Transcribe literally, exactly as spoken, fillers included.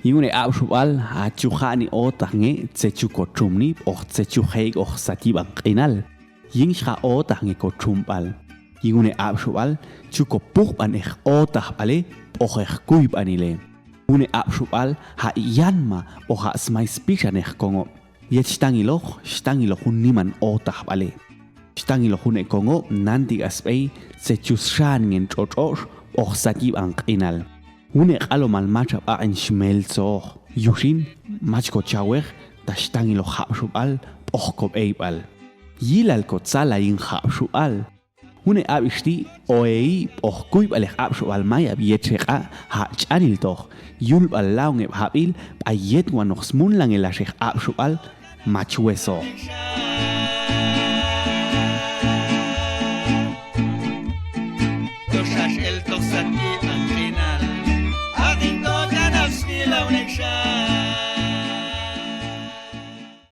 Yin une apxupxal, a chu ja'ni otak nge tse chu kotxumni, pox tse chu je'ik ox satyi bang k'inal. Yin xka otak nge kotxumpxal. Yin une apxupxal, chu kopujb'an ex otak b'ale, pox ex kuyb'anile. Une apxupxal, ja' yanma, pox ja' smay spixan ex kongo'. Yet xtangilox, xtangilox jun niman otak b'ale. Xtangilox june' kongo' nanti k'asb'ey, tse chu sxan ngen tx'otx'ox, pox satyi bang k'inal. June' k'alomal macha b'aq'in xmeltzox. Yuxin, mach kochawex, ta xtangilox japxupxal, pox kob'eyb'al. Yilal kotsala yin japxupxal. June' ab'ix ti', o'eyi, pox kuyb'al ex apxupxal mayab yet xek'a', ja' ch'aniltox. Yulb'al laon eb' jab'il, b'ay yet wan ox smunlangelax ex apxupxal, mach wesox.